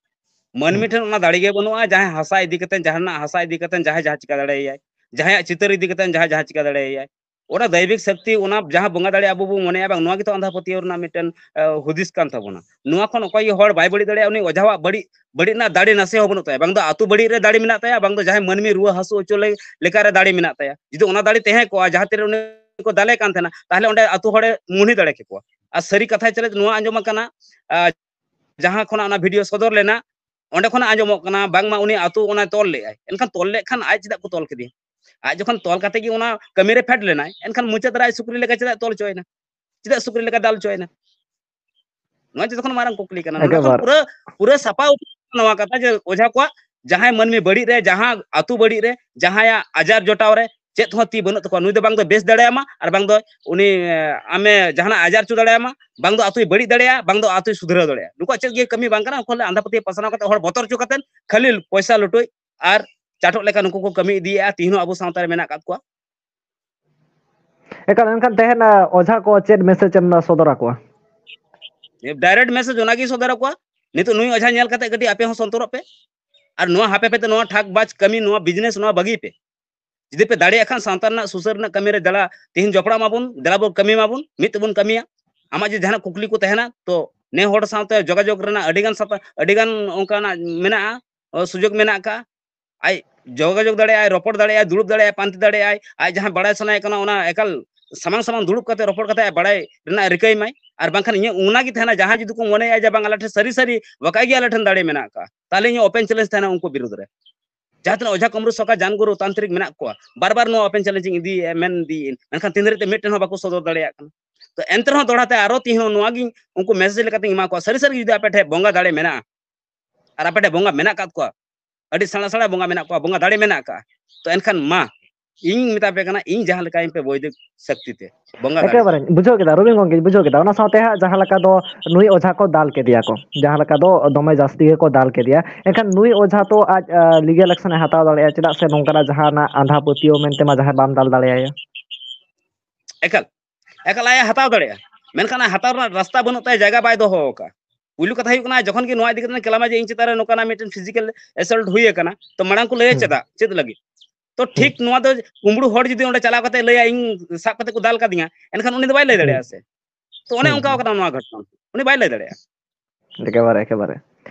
ᱢᱟᱹᱱᱢᱤ ᱦᱩᱸ᱾ ᱴᱷᱮᱱ ᱚᱱᱟ ᱫᱟᱲᱮ ᱜᱮ ᱵᱟᱹᱱᱩᱜᱼᱟ, ᱡᱟᱦᱟᱸᱭ ᱦᱟᱥᱟ ᱤᱫᱤ ᱠᱟᱛᱮ, ᱡᱟᱦᱟᱱᱟᱜ ᱦᱟᱥᱟ ᱤᱫᱤ ᱠᱟᱛᱮ ᱡᱟᱦᱟᱸᱭ ᱡᱟᱦᱟᱸ ᱪᱤᱠᱟ ᱫᱟᱲᱮᱭᱟᱭ, ᱡᱟᱦᱟᱸᱭᱟᱜ ᱪᱤᱛᱟᱹᱨ ᱤᱫᱤ ᱠᱟᱛᱮ ᱡᱟᱦᱟᱸᱭ ᱡᱟᱦᱟᱸ ᱪᱤᱠᱟ ᱫᱟᱲᱮᱭᱟᱭ, ᱚᱱᱟ ᱫᱟᱭᱵᱤᱠ ᱥᱚᱠᱛᱤ, ᱚᱱᱟ ᱡᱟᱦᱟᱸ ᱵᱚᱸᱜᱟ ᱫᱟᱲᱮ ᱟᱵᱚ ᱵᱚ ᱢᱚᱱᱮᱭᱟ, ᱵᱟᱝ, ᱱᱚᱣᱟ ᱜᱮᱛᱚ ᱟᱸᱫᱷᱟ ᱯᱟᱹᱛᱭᱟᱹᱣ ᱨᱮᱱᱟᱜ ᱢᱤᱫᱴᱮᱱ, ᱮ, ᱦᱩᱫᱤᱥ ᱠᱟᱱ ᱛᱟᱵᱚᱱᱟ᱾ ᱱᱚᱣᱟ ᱠᱷᱚᱱ ᱚᱠᱚᱭ ᱜᱮ ᱦᱚᱲ ᱵᱟᱭ ᱵᱟᱹᱲᱤᱡ ᱫᱟᱲᱮᱭᱟᱜᱼᱟ, ᱩᱱᱤ ᱚᱡᱷᱟᱣᱟᱜ ᱵᱟᱹᱲᱤᱡ, ᱵᱟᱹᱲᱤᱡ ᱨᱮᱱᱟᱜ ᱫᱟᱲᱮ ᱱᱟᱥᱮ ᱦᱚᱸ ᱵᱟᱹᱱᱩᱜ ᱛᱟᱭᱟ, ᱵᱟᱝ ᱫᱚ ᱟᱹᱛᱩ ᱵᱟᱹᱲᱤᱡ ᱨᱮ ᱫᱟᱲᱮ ᱢᱮᱱᱟᱜ ᱛᱟᱭᱟ, ᱵᱟᱝ ᱫᱚ ᱡᱟᱦᱟᱸᱭ ᱢᱟᱹᱱᱢᱤ ᱨᱩᱣᱟᱹ ᱦᱟᱹᱥᱩ ᱦᱚᱪᱚ ᱞᱮ-, ᱞᱮᱠᱟᱨᱮ ᱫᱟᱲᱮ ᱢᱮᱱᱟᱜ ᱛᱟᱭᱟ᱾ ᱡᱩᱫᱤ ᱚᱱᱟ ᱫᱟᱲᱮ ᱛᱟᱦᱮᱸ ᱠᱚᱜᱼᱟ, ᱡᱟᱦᱟᱸ ᱛᱤᱨᱮ ᱩᱱᱤ ᱠᱚ ᱫᱟᱞᱮ ᱠᱟᱱ ᱛᱟᱦᱮᱱᱟ, ᱛᱟᱦᱚᱞᱮ ᱚᱸᱰᱮ ᱟᱹᱛᱩ ᱦᱚᱲᱮ ᱢᱩᱦᱱᱤ ᱫᱟᱲᱮ ᱠᱮᱠᱚᱣᱟ᱾ ᱟᱨ ᱥᱟᱹᱨᱤ ᱠᱟᱛᱷᱟ ᱪᱮᱫ ᱱᱚᱣᱟ ᱟᱸᱡᱚᱢ ᱟᱠᱟᱱᱟ, ᱟ, ᱡᱟᱦᱟᱸ ᱠᱷᱚᱱᱟᱜ ᱚᱱᱟ ᱵᱷᱤᱰᱤᱭᱳ ᱥᱚᱫᱚᱨ ᱞᱮᱱᱟ, ᱚᱸᱰᱮ ᱠᱷᱚᱱᱟᱜ ᱟᱸᱡᱚᱢᱚᱜ ᱠᱟᱱᱟ ᱵᱟᱝᱢᱟ ᱩᱱᱤ ᱟᱹᱛᱩ ᱚᱱᱟᱭ ᱛᱚᱞ ᱞᱮᱫᱟᱭ᱾ ᱮᱱᱠᱷᱟᱱ ᱛᱚᱞ ᱞᱮᱫ ᱠᱷᱟᱱ ᱟᱡ ᱪᱮᱫᱟᱜ ᱠᱚ ᱛᱚᱞ ᱠᱮᱫᱮᱭᱟ? ᱟᱡ ᱡᱚᱠᱷᱚᱱ ᱛᱚᱞ ᱠᱟᱛᱮ ᱜᱮ ᱚᱱᱟ ᱠᱟᱹᱢᱤ ᱨᱮ ᱯᱷᱮᱰ ᱞᱮᱱᱟᱭ, ᱮᱱᱠᱷᱟᱱ ᱢᱩᱪᱟᱹᱫ ᱨᱮ ᱟᱡ ᱥᱩᱠᱨᱤ ᱞᱮᱠᱟ ᱪᱮᱫᱟᱜ ᱛᱚᱞ ᱦᱚᱪᱚᱭᱮᱱᱟ? ᱪᱮᱫᱟᱜ ᱥᱩᱠᱨᱤ ᱞᱮᱠᱟ ᱫᱟᱞ ᱦᱚᱪᱚᱭᱮᱱᱟ? ᱱᱚᱣᱟ ᱡᱚᱛᱚ ᱠᱷᱚᱱ ᱢᱟᱨᱟᱝ ᱠᱩᱠᱞᱤ ᱠᱟᱱᱟ᱾ ᱱᱚᱰᱮ ᱠᱷᱚᱱ ᱮᱠᱮᱵᱟᱨ᱾ ᱯᱩᱨᱟᱹ, ᱯᱩᱨᱟᱹ ᱥᱟᱯᱟ ᱩᱛᱟᱹᱨ ᱱᱚᱣᱟ ᱠᱟᱛᱷᱟ ᱡᱮ ᱚᱡᱷᱟ ᱠᱚᱣᱟᱜ ᱡᱟᱦᱟᱸᱭ ᱢᱟᱹᱱᱢᱤ ᱵᱟᱹᱲᱤᱡ ᱨᱮ, ᱡᱟᱦᱟᱸ ᱟᱹᱛᱩ ᱵᱟᱹᱲᱤᱡ ᱨᱮ, ᱡᱟᱦᱟᱸᱭᱟᱜ ᱟᱡᱟᱨ ᱡᱚᱴᱟᱣ ᱨᱮ ᱪᱮᱫ ᱦᱚᱸ ᱛᱤ ᱵᱟᱹᱱᱩᱜ ᱛᱟᱠᱚᱣᱟ, ᱱᱩᱭ ᱫᱚ ᱵᱟᱝ ᱫᱚ ᱵᱮᱥ ᱫᱟᱲᱮᱭᱟᱢᱟ, ᱟᱨ ᱵᱟᱝ ᱫᱚ ᱩᱱᱤ, ᱮ, ᱟᱢᱮ ᱡᱟᱦᱟᱱᱟᱜ ᱟᱡᱟᱨ ᱦᱚᱪᱚ ᱫᱟᱲᱮᱭᱟᱢᱟ, ᱵᱟᱝ ᱫᱚ ᱟᱹᱛᱩᱭ ᱵᱟᱹᱲᱤᱡ ᱫᱟᱲᱮᱭᱟᱜᱼᱟ, ᱵᱟᱝ ᱫᱚ ᱟᱹᱛᱩᱭ ᱥᱩᱫᱷᱨᱟᱹᱣ ᱫᱟᱲᱮᱭᱟᱜᱼᱟ᱾ ᱱᱩᱠᱩᱣᱟᱜ ᱪᱮᱫ ᱜᱮ ᱠᱟᱹᱢᱤ ᱵᱟᱝ ᱠᱟᱱᱟ᱾ ᱩᱱᱠᱩ ᱞᱮ ᱟᱸᱫᱷᱟ ᱯᱟᱹᱛᱭᱟᱹᱣ ᱯᱟᱥᱱᱟᱣ ᱠᱟᱛᱮ ᱦᱚᱲ ᱵᱚᱛᱚᱨ ᱦᱚᱪᱚ ᱠᱟᱛᱮ ᱠᱷᱟᱹᱞᱤ ᱯᱚᱭᱥᱟ ᱞᱩᱴᱩᱡ ᱟᱨ ᱪᱟᱴᱚᱜ ᱞᱮᱠᱟ ᱱᱩᱠᱩ ᱠᱚ ᱠᱟᱹᱢᱤ ᱤᱫᱤᱭᱮᱫᱼᱟ᱾ ᱛᱤᱦᱤᱧ ᱦᱚᱸ ᱟᱵᱚ ᱥᱟᱶᱛᱟ ᱨᱮ ᱢᱮᱱᱟᱜ ᱟᱠᱟᱫ ᱠᱚᱣᱟ᱾ ᱮᱠᱟᱞ, ᱮᱱᱠᱷᱟᱱ ᱛᱮᱦᱮᱧ, ᱟ, ᱚᱡᱷᱟ ᱠᱚ ᱪᱮᱫ ᱢᱮᱥᱮᱡᱽ ᱮᱢ ᱥᱚᱫᱚᱨ ᱟᱠᱚᱣᱟ? ᱰᱟᱭᱨᱮᱠᱴ ᱢᱮᱥᱮᱡᱽ ᱚᱱᱟᱜᱮ ᱥᱚᱫᱚᱨ ᱟᱠᱚᱣᱟ, ᱱᱤᱛᱚᱜ ᱱᱩᱭ ᱚᱡᱷᱟ ᱧᱮᱞ ᱠᱟᱛᱮ ᱠᱟᱹᱴᱤᱡ ᱟᱯᱮ ᱦᱚᱸ ᱥᱚᱱᱛᱚᱨᱚᱜ ᱯᱮ, ᱟᱨ ᱱᱚᱣᱟ ᱦᱟᱯᱮ ᱯᱮ ᱛᱮ ᱱᱚᱣᱟ ᱴᱷᱟᱠ ᱵᱟᱡᱽ ᱠᱟᱹᱢᱤ, ᱱᱚᱣᱟ ᱵᱤᱡᱽᱱᱮᱥ, ᱱᱚᱣᱟ ᱵᱟᱹᱜᱤ ᱯᱮ᱾ ᱡᱩᱫᱤ ᱯᱮ ᱫᱟᱲᱮᱭᱟᱜ ᱠᱷᱟᱱ ᱥᱟᱶᱛᱟ ᱨᱮᱱᱟᱜ ᱥᱩᱥᱟᱹᱨ ᱨᱮᱱᱟᱜ ᱠᱟᱹᱢᱤ ᱨᱮ ᱫᱮᱞᱟ ᱛᱮᱦᱮᱧ ᱡᱚᱯᱲᱟᱜ ᱢᱟᱵᱚᱱ, ᱫᱮᱞᱟ ᱵᱚᱱ ᱠᱟᱹᱢᱤ ᱢᱟᱵᱚᱱ, ᱢᱤᱫ ᱛᱮᱵᱚᱱ ᱠᱟᱹᱢᱤᱭᱟ᱾ ᱟᱢᱟᱜ ᱡᱩᱫᱤ ᱡᱟᱦᱟᱱᱟᱜ ᱠᱩᱠᱞᱤ ᱠᱚ ᱛᱟᱦᱮᱱᱟ, ᱛᱚ ᱱᱮ ᱦᱚᱲ ᱥᱟᱶᱛᱮ ᱡᱳᱜᱟᱡᱳᱜᱽ ᱨᱮᱱᱟᱜ ᱟᱹᱰᱤ ᱜᱟᱱ ᱥᱟᱯᱟ-, ᱟᱹᱰᱤ ᱜᱟᱱ ᱚᱱᱠᱟᱱᱟᱜ ᱢᱮᱱᱟᱜᱼᱟ, ᱚ, ᱥᱩᱡᱳᱜᱽ ᱢᱮᱱᱟᱜ ᱟᱠᱟᱫᱼᱟ᱾ ᱟᱡ ᱡᱳᱜᱟᱡᱳᱜᱽ ᱫᱟᱲᱮᱭᱟᱜᱼᱟᱭ, ᱨᱚᱯᱚᱲ ᱫᱟᱲᱮᱭᱟᱜᱼᱟᱭ, ᱫᱩᱲᱩᱵ ᱫᱟᱲᱮᱭᱟᱜᱼᱟᱭ, ᱯᱟᱱᱛᱮ ᱫᱟᱲᱮᱭᱟᱜᱼᱟᱭ, ᱟᱡ ᱡᱟᱦᱟᱸ ᱵᱟᱲᱟᱭ ᱥᱟᱱᱟᱭᱮ ᱠᱟᱱᱟ ᱚᱱᱟ ᱮᱠᱟᱞ ᱥᱟᱢᱟᱝ ᱥᱟᱢᱟᱝ ᱫᱩᱲᱩᱵ ᱠᱟᱛᱮ ᱨᱚᱯᱚᱲ ᱠᱟᱛᱮ ᱟᱡ ᱵᱟᱲᱟᱭ ᱨᱮᱱᱟᱜ ᱨᱤᱠᱟᱹᱭ ᱢᱟᱭ᱾ ᱟᱨ ᱵᱟᱝᱠᱷᱟᱱ ᱤᱧᱟᱹᱜ ᱚᱱᱟ ᱜᱮ ᱛᱟᱦᱮᱱᱟ, ᱡᱟᱦᱟᱸᱭ ᱡᱩᱫᱤ ᱠᱚ ᱢᱚᱱᱮᱭᱟ ᱡᱮ ᱵᱟᱝ ᱟᱞᱮ ᱴᱷᱮᱱ ᱥᱟᱹᱨᱤ ᱥᱟᱹᱨᱤ ᱵᱟᱠᱟᱭ ᱜᱮ ᱟᱞᱮ ᱴᱷᱮᱱ ᱫᱟᱲᱮ ᱢᱮᱱᱟᱜ ᱟᱠᱟᱫᱼᱟ, ᱛᱟᱦᱚᱞᱮ ᱤᱧᱟᱹᱜ open challenge ᱛᱟᱦᱮᱱᱟ ᱩᱱᱠᱩ ᱵᱤᱨᱩᱫᱽ ᱨᱮ᱾ ᱡᱟᱦᱟᱸ ᱛᱤᱱᱟᱹᱜ ᱚᱡᱷᱟ ᱠᱚᱢᱨᱩ ᱥᱚᱠᱟ ᱡᱟᱱᱜᱩᱨᱩ ᱛᱟᱱᱛᱨᱤᱠ ᱢᱮᱱᱟᱜ ᱠᱚᱣᱟ, ᱵᱟᱨ ᱵᱟᱨ ᱱᱚᱣᱟ open challenge ᱤᱧ ᱤᱫᱤᱭᱮᱫᱼᱟ, ᱢᱮᱱ ᱤᱫᱤᱭᱮᱫ, ᱢᱮᱱᱠᱷᱟᱱ ᱛᱤᱱ ᱫᱷᱟᱹᱨᱤᱡ ᱛᱮ ᱢᱤᱫᱴᱮᱱ ᱦᱚᱸ ᱵᱟᱠᱚ ᱥᱚᱫᱚᱨ ᱫᱟᱲᱮᱭᱟᱜ ᱠᱟᱱᱟ᱾ ᱛᱚ ᱮᱱᱛᱮ ᱨᱮᱦᱚᱸ ᱫᱚᱦᱲᱟ ᱛᱮ ᱟᱨᱚ ᱛᱤᱦᱤᱧ ᱱᱚᱣᱟ ᱜᱤᱧ ᱩᱱᱠᱩ message ᱞᱮᱠᱟᱛᱮᱧ ᱮᱢᱟ ᱠᱚᱣᱟ, ᱥᱟᱹᱨᱤ ᱥᱟᱹᱨᱤ ᱡᱩᱫᱤ ᱟᱯᱮ ᱴᱷᱮᱱ ᱵᱚᱸᱜᱟ ᱫᱟᱲᱮ ᱢᱮᱱᱟᱜᱼᱟ ᱟᱨ ᱟᱯᱮ ᱴᱷᱮᱱ ᱵᱚᱸᱜᱟ ᱢᱮᱱᱟᱜ ᱟᱠᱟᱫ ᱠᱚᱣᱟ, ᱟᱹᱰᱤ ᱥᱮᱬᱟ ᱥᱮᱬᱟ ᱵᱚᱸᱜᱟ ᱢᱮᱱᱟᱜ ᱠᱚᱣᱟ, ᱵᱚᱸᱜᱟ ᱫᱟᱲᱮ ᱢᱮᱱᱟᱜ ᱟᱠᱟᱫᱼᱟ, ᱛᱚ ᱮᱱᱠᱷᱟᱱ ᱢᱟ ᱤᱧ ᱢᱮᱛᱟ ᱯᱮ ᱠᱟᱱᱟ, ᱤᱧ ᱡᱟᱦᱟᱸ ᱞᱮᱠᱟᱭᱟᱹᱧ ᱯᱮ ᱵᱳᱭᱫᱤᱠ ᱥᱚᱠᱛᱤ ᱛᱮ, ᱵᱚᱸᱜᱟ ᱫᱟᱲᱮ ᱛᱮ᱾ ᱮᱠᱮᱵᱟᱨᱮ ᱵᱩᱡᱷᱟᱹᱣ ᱠᱮᱫᱟ ᱨᱚᱵᱤᱱ ᱜᱚᱝᱠᱮ, ᱵᱩᱡᱷᱟᱹᱣ ᱠᱮᱫᱟ᱾ ᱚᱱᱟ ᱥᱟᱶᱛᱮ ᱦᱟᱸᱜ ᱡᱟᱦᱟᱸ ᱞᱮᱠᱟ ᱫᱚ ᱱᱩᱭ ᱚᱡᱷᱟ ᱠᱚ ᱫᱟᱞ ᱠᱮᱫᱮᱭᱟ ᱠᱚ, ᱡᱟᱦᱟᱸ ᱞᱮᱠᱟ ᱫᱚ ᱫᱚᱢᱮ ᱡᱟᱹᱥᱛᱤ ᱜᱮᱠᱚ ᱫᱟᱞ ᱠᱮᱫᱮᱭᱟ, ᱮᱱᱠᱷᱟᱱ ᱱᱩᱭ ᱚᱡᱷᱟ ᱛᱚ ᱟᱡ ᱞᱤᱜᱟᱞ ᱮᱠᱥᱚᱱᱮ ᱦᱟᱛᱟᱣ ᱫᱟᱲᱮᱭᱟᱜᱼᱟ, ᱪᱮᱫᱟᱜ ᱥᱮ ᱱᱚᱝᱠᱟᱱᱟᱜ ᱡᱟᱦᱟᱱᱟᱜ ᱟᱸᱫᱷᱟ ᱯᱟᱹᱛᱭᱟᱹᱣ ᱢᱮᱱᱛᱮ ᱢᱟ ᱡᱟᱦᱟᱸᱭ ᱵᱟᱢ ᱫᱟᱞ ᱫᱟᱲᱮᱭᱟᱭᱟ᱾ ᱮᱠᱟᱞ, ᱮᱠᱟᱞ ᱟᱡ ᱦᱟᱛᱟᱣ ᱫᱟᱲᱮᱭᱟᱜᱼᱟ, ᱢᱮᱱᱠᱷᱟᱱ ᱟᱡ ᱦᱟᱛᱟᱣ ᱨᱮᱱᱟᱜ ᱨᱟᱥᱛᱟ ᱵᱟᱹᱱᱩᱜ ᱛᱟᱭᱟ, ᱡᱟᱭᱜᱟ ᱵᱟᱭ ᱫᱚᱦᱚ ᱟᱠᱟᱫᱼᱟ᱾ ᱯᱩᱭᱞᱩ ᱠᱟᱛᱷᱟ ᱦᱩᱭᱩᱜ ᱠᱟᱱᱟ, ᱡᱚᱠᱷᱚᱱ ᱜᱮ ᱱᱚᱣᱟ ᱤᱫᱤ ᱠᱟᱛᱮ ᱠᱮᱞᱟᱢᱟ ᱡᱮ ᱤᱧ ᱪᱮᱛᱟᱱ ᱨᱮ ᱱᱚᱝᱠᱟᱱᱟᱜ ᱢᱤᱫᱴᱮᱱ physical assault ᱦᱩᱭ ᱟᱠᱟᱱᱟ, ᱛᱚ ᱢᱟᱲᱟᱝ ᱠᱚ ᱞᱟᱹᱭᱟ ᱦᱩᱸ᱾ ᱪᱮᱫᱟᱜ, ᱪᱮᱫ ᱞᱟᱹᱜᱤᱫ? ᱛᱚ ᱦᱩᱸ᱾ ᱴᱷᱤᱠ ᱱᱚᱣᱟ ᱫᱚ ᱠᱩᱢᱵᱽᱲᱩ ᱦᱚᱲ ᱡᱩᱫᱤ ᱚᱸᱰᱮ ᱪᱟᱞᱟᱣ ᱠᱟᱛᱮ ᱞᱟᱹᱭᱟ ᱤᱧ ᱥᱟᱵ ᱠᱟᱛᱮ ᱠᱚ ᱫᱟᱞ ᱠᱟᱫᱤᱧᱟ, ᱮᱱᱠᱷᱟᱱ ᱩᱱᱤ ᱫᱚ ᱵᱟᱭ ᱞᱟᱹᱭ ᱫᱟᱲᱮᱭᱟᱜᱼᱟ ᱥᱮ᱾ ᱛᱚ ᱚᱱᱮ ᱦᱩᱸ, ᱚᱱᱠᱟ ᱦᱩᱸ᱾ ᱠᱟᱱᱟ ᱱᱚᱣᱟ ᱜᱷᱚᱴᱚᱱᱟ, ᱩᱱᱤ ᱵᱟᱭ ᱞᱟᱹᱭ ᱫᱟᱲᱮᱭᱟᱜᱼᱟ᱾ ᱮᱠᱮᱵᱟᱨᱮ, ᱮᱠᱮᱵᱟᱨᱮ᱾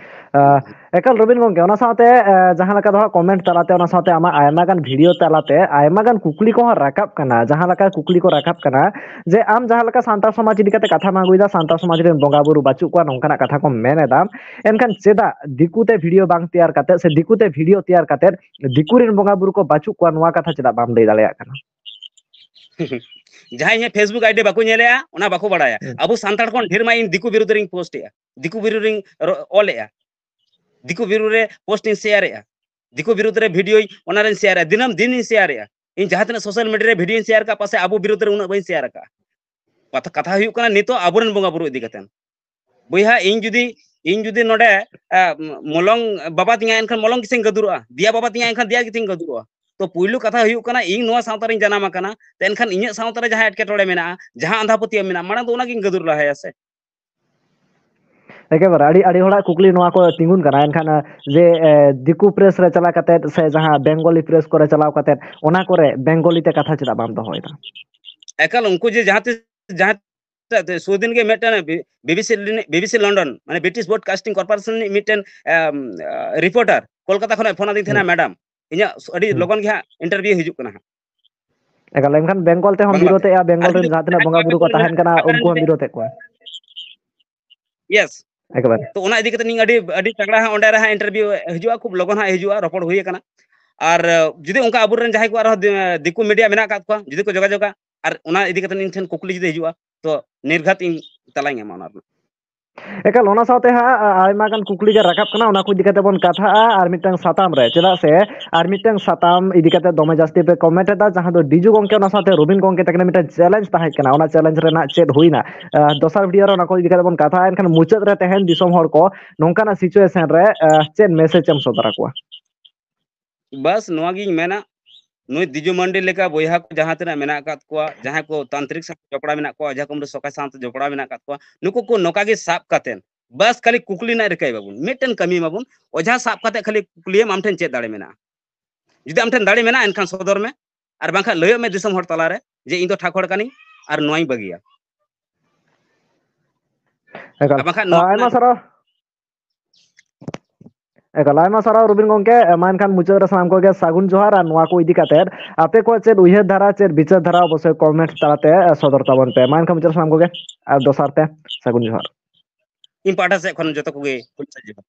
ᱟᱸ, ᱮᱠᱟᱞ ᱨᱚᱵᱤᱱ ᱜᱚᱝᱠᱮ, ᱚᱱᱟ ᱥᱟᱶᱛᱮ, ᱮ, ᱡᱟᱦᱟᱸ ᱞᱮᱠᱟ ᱫᱚ ᱦᱟᱸᱜ comment ᱛᱟᱞᱟᱛᱮ, ᱚᱱᱟ ᱥᱟᱶᱛᱮ ᱟᱢᱟᱜ ᱟᱭᱢᱟ ᱜᱟᱱ video ᱛᱟᱞᱟᱛᱮ ᱟᱭᱢᱟ ᱜᱟᱱ ᱠᱩᱠᱞᱤ ᱠᱚᱦᱚᱸ ᱨᱟᱠᱟᱵ ᱠᱟᱱᱟ, ᱡᱟᱦᱟᱸ ᱞᱮᱠᱟ ᱠᱩᱠᱞᱤ ᱠᱚ ᱨᱟᱠᱟᱵ ᱠᱟᱱᱟ ᱡᱮ ᱟᱢ ᱡᱟᱦᱟᱸ ᱞᱮᱠᱟ ᱥᱟᱱᱛᱟᱲ ᱥᱚᱢᱟᱡᱽ ᱤᱫᱤ ᱠᱟᱛᱮ ᱠᱟᱛᱷᱟᱢ ᱟᱹᱜᱩᱭᱮᱫᱟ, ᱥᱟᱱᱛᱟᱲ ᱥᱚᱢᱟᱡᱽ ᱨᱮᱱ ᱵᱚᱸᱜᱟ ᱵᱩᱨᱩ ᱵᱟᱹᱪᱩᱜ ᱠᱚᱣᱟ, ᱱᱚᱝᱠᱟᱱᱟᱜ ᱠᱟᱛᱷᱟ ᱠᱚᱢ ᱢᱮᱱ ᱮᱫᱟ, ᱮᱱᱠᱷᱟᱱ ᱪᱮᱫᱟᱜ ᱫᱤᱠᱩ ᱛᱮ video ᱵᱟᱝ ᱛᱮᱭᱟᱨ ᱠᱟᱛᱮ ᱥᱮ ᱫᱤᱠᱩ ᱛᱮ video ᱛᱮᱭᱟᱨ ᱠᱟᱛᱮ ᱫᱤᱠᱩ ᱨᱮᱱ ᱵᱚᱸᱜᱟ ᱵᱩᱨᱩ ᱠᱚ ᱵᱟᱹᱪᱩᱜ ᱠᱚᱣᱟ, ᱱᱚᱣᱟ ᱠᱟᱛᱷᱟ ᱪᱮᱫᱟᱜ ᱵᱟᱢ ᱞᱟᱹᱭ ᱫᱟᱲᱮᱭᱟᱜ ᱠᱟᱱᱟ? ᱡᱟᱦᱟᱸᱭ ᱤᱧᱟᱹᱜ Facebook ID ᱵᱟᱠᱚ ᱧᱮᱞᱮᱜᱼᱟ, ᱚᱱᱟ ᱵᱟᱠᱚ ᱵᱟᱲᱟᱭᱟ᱾ ᱦᱩᱸ᱾ ᱟᱵᱚ ᱥᱟᱱᱛᱟᱲ ᱠᱷᱚᱱ ᱰᱷᱮᱨ ᱢᱟ ᱤᱧ ᱫᱤᱠᱩ ᱵᱤᱨᱩᱫᱽ ᱨᱤᱧ post ᱮᱜᱼᱟ, ᱫᱤᱠᱩ ᱵᱤᱨᱩᱫᱽ ᱨᱤᱧ ᱨᱚ-, ᱚᱞᱮᱜᱼᱟ, ᱫᱤᱠᱩ ᱵᱤᱨᱩᱫᱽ ᱨᱮ post ᱤᱧ share ᱮᱜᱼᱟ, ᱫᱤᱠᱩ ᱵᱤᱨᱩᱫᱽ ᱨᱮ video ᱤᱧ ᱚᱱᱟ ᱨᱤᱧ share ᱮᱜᱼᱟ, ᱫᱤᱱᱟᱹᱢ ᱫᱤᱱ ᱤᱧ share ᱮᱜᱼᱟ᱾ ᱤᱧ ᱡᱟᱦᱟᱸ ᱛᱤᱱᱟᱹᱜ social media ᱨᱮ video ᱤᱧ share ᱠᱟᱜ, ᱯᱟᱥᱮ ᱟᱵᱚ ᱵᱤᱨᱩᱫᱽ ᱨᱮ ᱩᱱᱟᱹᱜ ᱵᱟᱹᱧ share ᱠᱟᱜᱼᱟ᱾ ᱠᱟᱛᱷᱟ, ᱠᱟᱛᱷᱟ ᱦᱩᱭᱩᱜ ᱠᱟᱱᱟ, ᱱᱤᱛᱚᱜ ᱟᱵᱚᱨᱮᱱ ᱵᱚᱸᱜᱟ ᱵᱩᱨᱩ ᱤᱫᱤ ᱠᱟᱛᱮ, ᱵᱚᱭᱦᱟ, ᱤᱧ ᱡᱩᱫᱤ, ᱤᱧ ᱡᱩᱫᱤ ᱱᱚᱰᱮ, ᱟ, ᱢᱚᱞᱚᱝ ᱵᱟᱵᱟ ᱛᱤᱧᱟ, ᱮᱱᱠᱷᱟᱱ ᱢᱚᱞᱚᱝ ᱜᱮᱥᱮᱧ ᱜᱟᱹᱫᱩᱨᱚᱜᱼᱟ, ᱫᱮᱭᱟ ᱵᱟᱵᱟ ᱛᱤᱧᱟ, ᱮᱱᱠᱷᱟᱱ ᱫᱮᱭᱟ ᱜᱮᱥᱮᱧ ᱜᱟᱹᱫᱩᱨᱚᱜᱼᱟ᱾ ᱛᱚ ᱯᱩᱭᱞᱩ ᱠᱟᱛᱷᱟ ᱦᱩᱭᱩᱜ ᱠᱟᱱᱟ, ᱤᱧ ᱱᱚᱣᱟ ᱥᱟᱶᱛᱟ ᱨᱤᱧ ᱡᱟᱱᱟᱢ ᱟᱠᱟᱱᱟ, ᱛᱚ ᱮᱱᱠᱷᱟᱱ ᱤᱧᱟᱹᱜ ᱥᱟᱶᱛᱟ ᱨᱮ ᱡᱟᱦᱟᱸ ᱮᱴᱠᱮᱴᱚᱬᱮ ᱢᱮᱱᱟᱜᱼᱟ, ᱡᱟᱦᱟᱸ ᱟᱸᱫᱷᱟ ᱯᱟᱹᱛᱭᱟᱹᱣ ᱢᱮᱱᱟᱜᱼᱟ, ᱢᱟᱲᱟᱝ ᱫᱚ ᱚᱱᱟ ᱜᱤᱧ ᱜᱟᱹᱫᱩᱨ ᱞᱟᱦᱟᱭᱟ ᱥᱮ᱾ ᱮᱠᱮᱵᱟᱨᱮ ᱟᱹᱰᱤ ᱟᱹᱰᱤ ᱦᱚᱲᱟᱜ ᱠᱩᱠᱞᱤ ᱱᱚᱣᱟ ᱠᱚ ᱛᱤᱸᱜᱩᱱ ᱠᱟᱱᱟ᱾ ᱮᱱᱠᱷᱟᱱ ᱡᱮ ᱫᱤᱠᱩ ᱯᱨᱮᱥ ᱨᱮ ᱪᱟᱞᱟᱣ ᱠᱟᱛᱮᱫ ᱥᱮ ᱡᱟᱦᱟᱸ ᱵᱮᱝᱜᱚᱞᱤ ᱯᱨᱮᱥ ᱠᱚᱨᱮ ᱪᱟᱞᱟᱣ ᱠᱟᱛᱮᱫ ᱚᱱᱟ ᱠᱚᱨᱮ ᱵᱮᱝᱜᱚᱞᱤ ᱛᱮ ᱠᱟᱛᱷᱟ ᱪᱮᱫᱟᱜ ᱵᱟᱢ ᱫᱚᱦᱚᱭᱮᱫᱟ? ᱮᱠᱟᱞ ᱩᱱᱠᱩ ᱡᱮ ᱡᱟᱦᱟᱸ ᱛᱤᱥ ᱡᱟᱦᱟᱸ ᱥᱩᱨ ᱫᱤᱱ ᱜᱮ ᱢᱤᱫᱴᱮᱱ BBC BBC London, ᱢᱟᱱᱮ British Broadcasting Corporation ᱨᱤᱱᱤᱡ ᱢᱤᱫᱴᱮᱱ ᱨᱤᱯᱳᱨᱴᱟᱨ ᱠᱳᱞᱠᱟᱛᱟ ᱠᱷᱚᱱ ᱯᱷᱳᱱ ᱟᱹᱫᱤᱧ ᱛᱟᱦᱮᱱᱟ, ᱢᱮᱰᱟᱢ, ᱤᱧᱟᱹᱜ ᱟᱹᱰᱤ ᱞᱚᱜᱚᱱ ᱜᱮ ᱦᱟᱸᱜ ᱤᱱᱴᱟᱨᱵᱷᱤᱭᱩ ᱦᱤᱡᱩᱜ ᱠᱟᱱᱟ ᱦᱟᱸᱜ᱾ ᱮᱠᱟᱞ, ᱮᱱᱠᱷᱟᱱ ᱵᱮᱝᱜᱚᱞ ᱛᱮᱦᱚᱸ ᱵᱤᱨᱳᱫᱷ ᱮᱜᱼᱟ, ᱵᱮᱝᱜᱚᱞ ᱨᱮᱱ ᱡᱟᱦᱟᱸ ᱛᱤᱱᱟᱹᱜ ᱵᱚᱸᱜᱟ ᱵᱩᱨᱩ ᱠᱚ ᱛᱟᱦᱮᱱ ᱠᱟᱱᱟ ᱩᱱᱠᱩ ᱦᱚᱸ ᱵᱤᱨᱳᱫᱷ ᱮᱫ ᱠᱚᱣᱟ᱾ ᱭᱮᱥ᱾ ᱮᱠᱵᱟᱨᱮ᱾ ᱛᱚ ᱚᱱᱟ ᱤᱫᱤ ᱠᱟᱛᱮ ᱤᱧ ᱟᱹᱰᱤ ᱟᱹᱰᱤ ᱛᱟᱜᱲᱟ ᱦᱟᱸᱜ ᱚᱸᱰᱮ ᱨᱮ ᱦᱟᱸᱜ ᱤᱱᱴᱟᱨᱵᱷᱤᱭᱩ ᱦᱤᱡᱩᱜᱼᱟ, ᱠᱷᱩᱵ ᱞᱚᱜᱚᱱ ᱦᱟᱸᱜ ᱦᱤᱡᱩᱜᱼᱟ, ᱨᱚᱯᱚᱲ ᱦᱩᱭ ᱟᱠᱟᱱᱟ᱾ ᱟᱨ ᱡᱩᱫᱤ ᱚᱱᱠᱟ ᱟᱵᱚᱨᱮᱱ ᱡᱟᱦᱟᱸᱭ ᱠᱚ ᱟᱨᱦᱚᱸ ᱫᱤᱠᱩ ᱢᱤᱰᱤᱭᱟ ᱢᱮᱱᱟᱜ ᱟᱠᱟᱫ ᱠᱚᱣᱟ, ᱡᱩᱫᱤ ᱠᱚ ᱡᱳᱜᱟᱡᱳᱜᱟ, ᱟᱨ ᱚᱱᱟ ᱤᱫᱤ ᱠᱟᱛᱮ ᱤᱧ ᱴᱷᱮᱱ ᱠᱩᱠᱞᱤ ᱡᱩᱫᱤ ᱦᱤᱡᱩᱜᱼᱟ, ᱛᱚ ᱱᱤᱨᱜᱷᱟᱛ ᱤᱧ ᱛᱟᱞᱟᱧ ᱮᱢᱟ ᱚᱱᱟ ᱨᱮᱱᱟᱜ᱾ ᱮᱠᱟᱞ, ᱚᱱᱟ ᱥᱟᱶᱛᱮ ᱦᱟᱸᱜ ᱟᱭᱢᱟ ᱜᱟᱱ ᱠᱩᱠᱞᱤ ᱜᱮ ᱨᱟᱠᱟᱵ ᱠᱟᱱᱟ, ᱚᱱᱟ ᱠᱚ ᱤᱫᱤ ᱠᱟᱛᱮ ᱵᱚᱱ ᱠᱟᱛᱷᱟᱜᱼᱟ ᱟᱨ ᱢᱤᱫᱴᱟᱝ ᱥᱟᱛᱟᱢ ᱨᱮ᱾ ᱪᱮᱫᱟᱜ ᱥᱮ ᱟᱨ ᱢᱤᱫᱴᱟᱝ ᱥᱟᱛᱟᱢ ᱤᱫᱤ ᱠᱟᱛᱮ ᱫᱚᱢᱮ ᱡᱟᱹᱥᱛᱤ ᱯᱮ ᱠᱚᱢᱮᱱᱴ ᱮᱫᱟ, ᱡᱟᱦᱟᱸ ᱫᱚ ᱰᱤᱡᱩ ᱜᱚᱝᱠᱮ ᱚᱱᱟ ᱥᱟᱶᱛᱮ ᱨᱚᱵᱤᱱ ᱜᱚᱝᱠᱮ ᱛᱟᱹᱠᱤᱱᱟᱜ ᱢᱤᱫᱴᱟᱝ ᱪᱮᱞᱮᱧᱡᱽ ᱛᱟᱦᱮᱸ ᱠᱟᱱᱟ, ᱚᱱᱟ ᱪᱮᱞᱮᱧᱡᱽ ᱨᱮᱱᱟᱜ ᱪᱮᱫ ᱦᱩᱭᱱᱟ? ᱫᱚᱥᱟᱨ ᱵᱷᱤᱰᱤᱭᱳ ᱨᱮ ᱚᱱᱟ ᱠᱚ ᱤᱫᱤ ᱠᱟᱛᱮ ᱵᱚᱱ ᱠᱟᱛᱷᱟᱜᱼᱟ᱾ ᱮᱱᱠᱷᱟᱱ ᱢᱩᱪᱟᱹᱫ ᱨᱮ ᱛᱮᱦᱮᱧ ᱫᱤᱥᱚᱢ ᱦᱚᱲ ᱠᱚ ᱱᱚᱝᱠᱟᱱᱟᱜ ᱥᱤᱪᱩᱭᱮᱥᱚᱱ ᱨᱮ ᱪᱮᱫ ᱢᱮᱥᱮᱡᱽ ᱮᱢ ᱥᱚᱫᱚᱨ ᱟᱠᱚᱣᱟ? ᱵᱟᱥ ᱱᱚᱣᱟ ᱜᱤᱧ ᱢᱮᱱᱟ, ᱱᱩᱭ ᱫᱤᱡᱩ ᱢᱟᱱᱰᱤ ᱞᱮᱠᱟ ᱵᱚᱭᱦᱟ ᱠᱚ ᱡᱟᱦᱟᱸ ᱛᱤᱱᱟᱹᱜ ᱢᱮᱱᱟᱜ ᱟᱠᱟᱫ ᱠᱚᱣᱟ, ᱡᱟᱦᱟᱸᱭ ᱠᱚ ᱛᱟᱱᱛᱨᱤᱠ ᱥᱟᱶ ᱡᱚᱯᱲᱟᱣ ᱢᱮᱱᱟᱜ ᱠᱚᱣᱟ, ᱚᱡᱷᱟ ᱠᱩᱢᱲᱩ ᱥᱚᱠᱟᱭ ᱥᱟᱶᱛᱮ ᱡᱚᱯᱲᱟᱣ ᱢᱮᱱᱟᱜ ᱟᱠᱟᱫ ᱠᱚᱣᱟ, ᱱᱩᱠᱩ ᱠᱚ ᱱᱚᱝᱠᱟ ᱜᱮ ᱥᱟᱵ ᱠᱟᱛᱮ ᱵᱟᱥ ᱠᱷᱟᱹᱞᱤ ᱠᱩᱠᱞᱤ ᱨᱮᱱᱟᱜ ᱨᱤᱠᱟᱹᱭ ᱢᱟᱵᱚᱱ, ᱢᱤᱫᱴᱮᱱ ᱠᱟᱹᱢᱤ ᱢᱟᱵᱚᱱ, ᱚᱡᱷᱟ ᱥᱟᱵ ᱠᱟᱛᱮ ᱠᱷᱟᱹᱞᱤ ᱠᱩᱠᱞᱤᱭᱮᱢ, ᱟᱢ ᱴᱷᱮᱱ ᱪᱮᱫ ᱫᱟᱲᱮ ᱢᱮᱱᱟᱜᱼᱟ? ᱡᱩᱫᱤ ᱟᱢ ᱴᱷᱮᱱ ᱫᱟᱲᱮ ᱢᱮᱱᱟᱜᱼᱟ, ᱮᱱᱠᱷᱟᱱ ᱥᱚᱫᱚᱨ ᱢᱮ, ᱟᱨ ᱵᱟᱝᱠᱷᱟᱱ ᱞᱟᱹᱭᱚᱜ ᱢᱮ ᱫᱤᱥᱚᱢ ᱦᱚᱲ ᱛᱟᱞᱟᱨᱮ ᱡᱮ ᱤᱧ ᱫᱚ ᱴᱷᱟᱠ ᱦᱚᱲ ᱠᱟᱹᱱᱟᱹᱧ ᱟᱨ ᱱᱚᱣᱟᱧ ᱵᱟᱹᱜᱤᱭᱟ᱾ ᱮᱠᱟᱞ᱾ ᱟᱨ ᱵᱟᱝᱠᱷᱟᱱ ᱱᱚᱣᱟ ᱟᱭᱢᱟ ᱨᱮᱱᱟᱜ ᱥᱟᱨᱦᱟᱣ᱾ ᱮᱠᱟᱞ, ᱟᱭᱢᱟ ᱥᱟᱨᱦᱟᱣ ᱨᱚᱵᱤᱱ ᱜᱚᱝᱠᱮ᱾ ᱢᱟ ᱮᱱᱠᱷᱟᱱ ᱢᱩᱪᱟᱹᱫ ᱨᱮ ᱥᱟᱱᱟᱢ ᱠᱚᱜᱮ ᱥᱟᱹᱜᱩᱱ ᱡᱚᱦᱟᱨ᱾ ᱟᱨ ᱱᱚᱣᱟ ᱠᱚ ᱤᱫᱤ ᱠᱟᱛᱮ ᱟᱯᱮ ᱠᱚᱣᱟᱜ ᱪᱮᱫ ᱩᱭᱦᱟᱹᱨ ᱫᱷᱟᱨᱟ, ᱪᱮᱫ ᱵᱤᱪᱟᱹᱨ ᱫᱷᱟᱨᱟ, ᱚᱵᱚᱥᱥᱳᱭ ᱠᱚᱢᱮᱱᱴ ᱛᱟᱞᱟᱛᱮ ᱥᱚᱫᱚᱨ ᱛᱟᱵᱚᱱ ᱯᱮ᱾ ᱢᱟ ᱮᱱᱠᱷᱟᱱ ᱢᱩᱪᱟᱹᱫ ᱨᱮ ᱥᱟᱱᱟᱢ ᱠᱚᱜᱮ ᱟᱨ ᱫᱚᱥᱟᱨ ᱛᱮ ᱥᱟᱹᱜᱩᱱ ᱡᱚᱦᱟᱨ᱾ ᱤᱧ ᱯᱟᱦᱴᱟ ᱥᱮᱫ ᱠᱷᱚᱱ ᱡᱚᱛᱚ ᱠᱚᱜᱮ ᱦᱩᱭ ᱥᱟᱹᱨᱤ ᱡᱚᱦᱟᱨ᱾